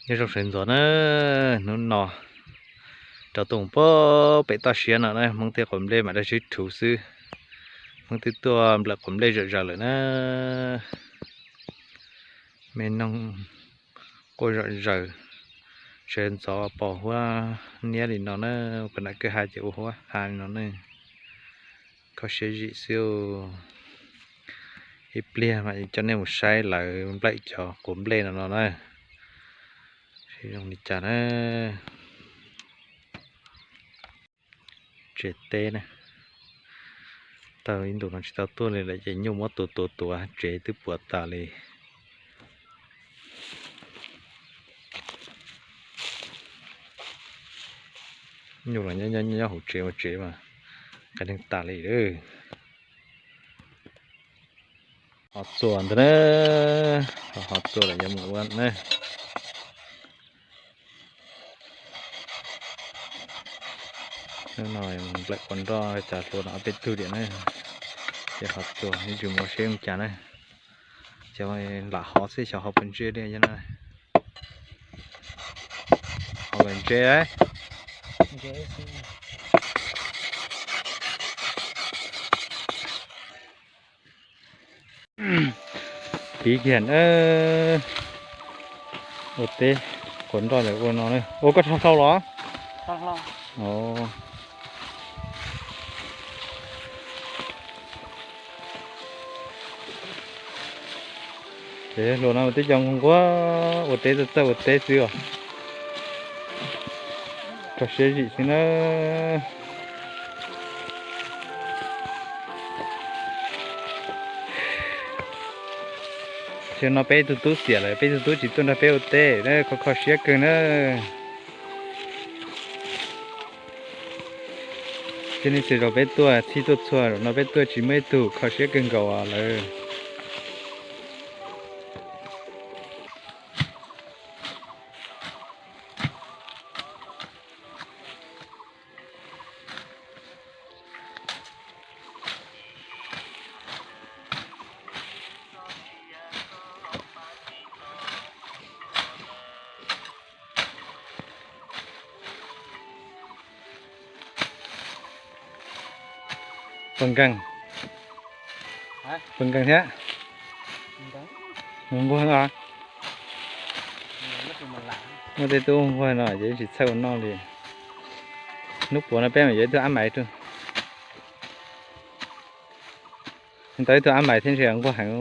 Nyob zoo sawv ntxov na, hnub no rov tuaj mus pem toj siab no na, Hmoob tej quav nplej mam daj tsib rhuv xwb. Hmoob twb tuaj nplawm quav nplej zom zaws lawm na. Me noog quaj zom zaws, sawv ntxov pos huab niab li no na, pem nam kwj ha ces ua huab ha li no na. Kho siab zim xwb. Ib pliag mas coj nej mus saib lawv nplawm cov quav nplej no no na. Seb zoo li cas na. Tsev teb na. Tau ib ntus no tsis tau tuaj li lawm ces nyuj muab tuav tuav tuav tsev twb puas tas li. Nyuj los nyob hauv tsev ua tsev mas qee leej tas li lawm. Ho txuas ntawd na, ho txuas lawm yuav mus ua na. Hnub no nplawm quav nroj cov hluas no ob peb tug tiam na, ces ho txuas ib tsam mus ua seb zoo cas na. Ces lam hov xwb xyov hov puas ntse li yog na. Hov puas ntse. Piv kiag na, ua teb quav nroj lawm ua no na. Ua koj rho hlau los? Ces hluas no twb cov nquag nquag ua teb txawj txawj ua teb xwb os. Kho siab zim xwb na. Xyoo no peb tug tub xiam lawm, peb tug tub tsis tuaj nrog peb ua teb na, kho kho siab kawg na. Txij nej txiv zaum peb tuaj txhij tuaj txhua, zaum no peb tuaj tsis muaj ib tug, kho siab kawg nkaus lawm. Puas nkeeg? Puas nkeeg thiab? Nquag heev os. Muaj tej tub nquag no ces tsis txhawj ua noj li. Hnub puav no peb mam yuav ib tug ab mais rau. Tau ib tug ab mais thiab ntshe nquag heev.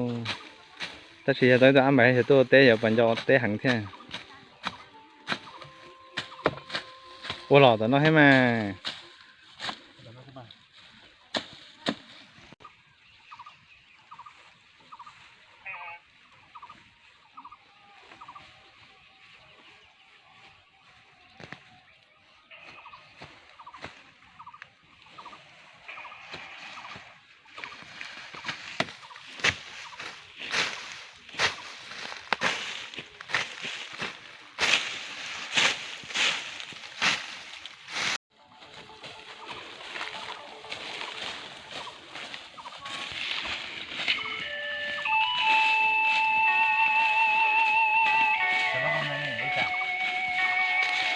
Tab sis yog tau ib tug ab mais yog tuaj ua teb yuav puas nco teb heev thiab. Ua los tom no thiab mas.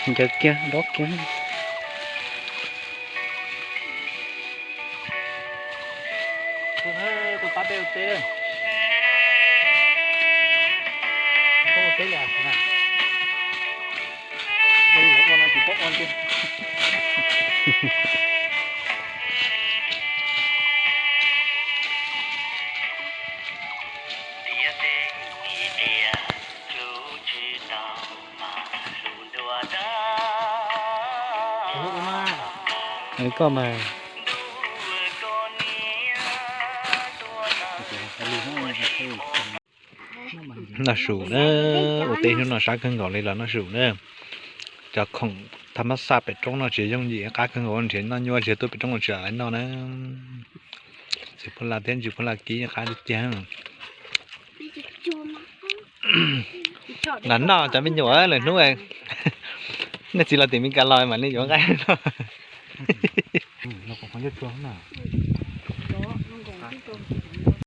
Nkawd kiag dob kiag. Tuaj pab peb ua teb. Peb ua teb li na. Ua li lawv ua no tsis paub ua li. Koj mas. Noj su na, ua teb hnub no sab kawg nkaus li los noj su na. Cov khoom thab mab xaj pem roob no tsis yooj yim, qab kawg nkaus, nrhiav noj nyuaj nrhiav tuaj pem roob no tsis lam noj na. Txiv phuj laj thiab ntsis phuj laj kib qab tiag tiag. Lam noj cov me nyuam lwm hnub, nej txiv los tim Meskas los mas nej yuav nqaij noj.